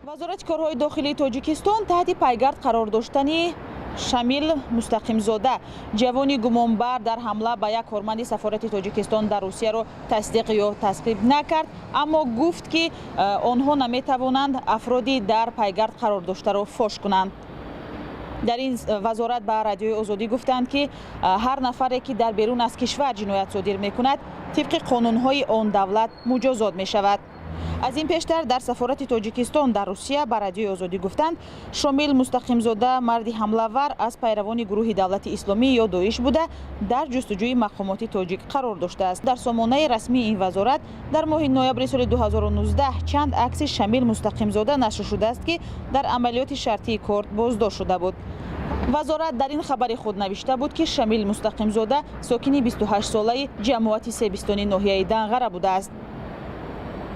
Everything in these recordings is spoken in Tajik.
Вазорати корҳои дохилии Тоҷикистон таҳти пайгард қарор доштани Шамил Мустақимзода, ҷавони гумонбар дар ҳамла ба як корманди сафорати Тоҷикистон дар Русияро, тасдиқ ё тасдиқ накард, аммо гуфт, ки онҳо наметавонанд афроди дар пайгард қарор доштаро фош кунанд. Дар ин вазорат ба Радиои Озодӣ гуфтанд, ки ҳар нафаре, ки дар берун аз кишвар ҷиноят содир мекунад, тибқи қонунҳои он давлат муҷозот мешавад. Аз ин пештар дар сафорати Тоҷикистон дар Русия ба Радиои Озодӣ гуфтанд, Шомил Мустақимзода, марди ҳамлавар, аз пайравони гурӯҳи Давлати Исломӣ ё ДОИШ буда, дар ҷустуҷӯи мақомоти тоҷик қарор доштааст. Дар сомонаи расмии ин вазорат дар моҳи ноябри соли 2019 чанд акси Шамил Мустақимзода нашр шудааст, ки дар амалиёти шартии корд боздошт шуда буд. Вазорат дар ин хабари худ навишта буд, ки Шамил Мустақимзода сокини 28-солаи ҷамоати Себистони ноҳияи Данғара будааст.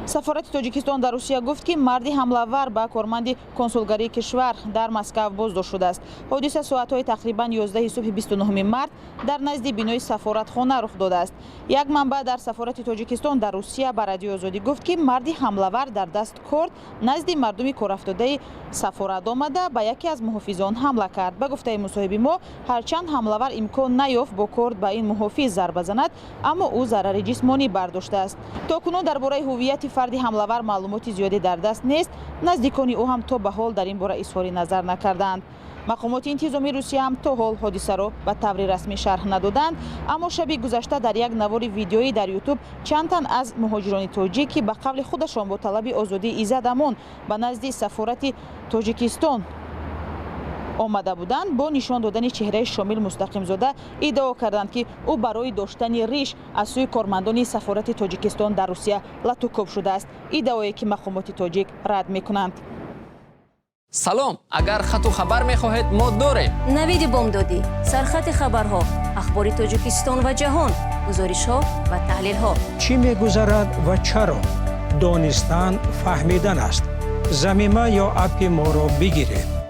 Сафорати Тоҷикистон дар Русия гуфт, ки марди ҳамлавар ба корманди консулгарии кишвар дар Москав боздошт шудааст. Ҳодиса соатҳои тақрибан 11 субҳи 29 март дар назди бинои сафоратхона рух додааст. Як манбаъ дар сафорати Тоҷикистон дар Русия ба Радиои Озодӣ гуфт, ки марди ҳамлавар дар даст корд назди мардуми корафтодаи сафорат омада, ба яке аз муҳофизон ҳамла кард. Ба гуфтаи мусоҳиби мо, ҳарчанд ҳамлавар имкон наёфт бо корд ба ин муҳофиз зарба занад, аммо ӯ зарари ҷисмонӣ бардоштааст. То кунун дар бораи ҳуввияти фарди ҳамлавар маълумоти зиёде дар даст нест. Наздикони ӯ ҳам то ба ҳол дар ин бора изҳори назар накарданд. Мақомоти интизомии Русия ҳам то ҳол ҳодисаро ба таври расмӣ шарҳ надоданд, аммо шаби гузашта дар як навори видеоӣ дар Ютуб чанд тан аз муҳоҷирони тоҷик, ки ба қавли худашон бо талаби озодии Иззат Амон ба назди сафорати Тоҷикистон омада буданд, бо нишон додани чеҳраи Шомил Мустақимзода иддао карданд, ки ӯ барои доштани риш аз сӯи кормандони сафорати Тоҷикистон дар Русия латукӯб шудааст, иддаое ки мақомоти тоҷик рад мекунанд. Салом, агар хату хабар мехоҳед, мо дорем. Навиди бомдодӣ, сархати хабарҳо, ахбори Тоҷикистон ва ҷаҳон, гузоришҳо ва таҳлилҳо. Чӣ мегузарад ва чаро? Донистан фаҳмидан аст. Замима ё аппи моро бигиред.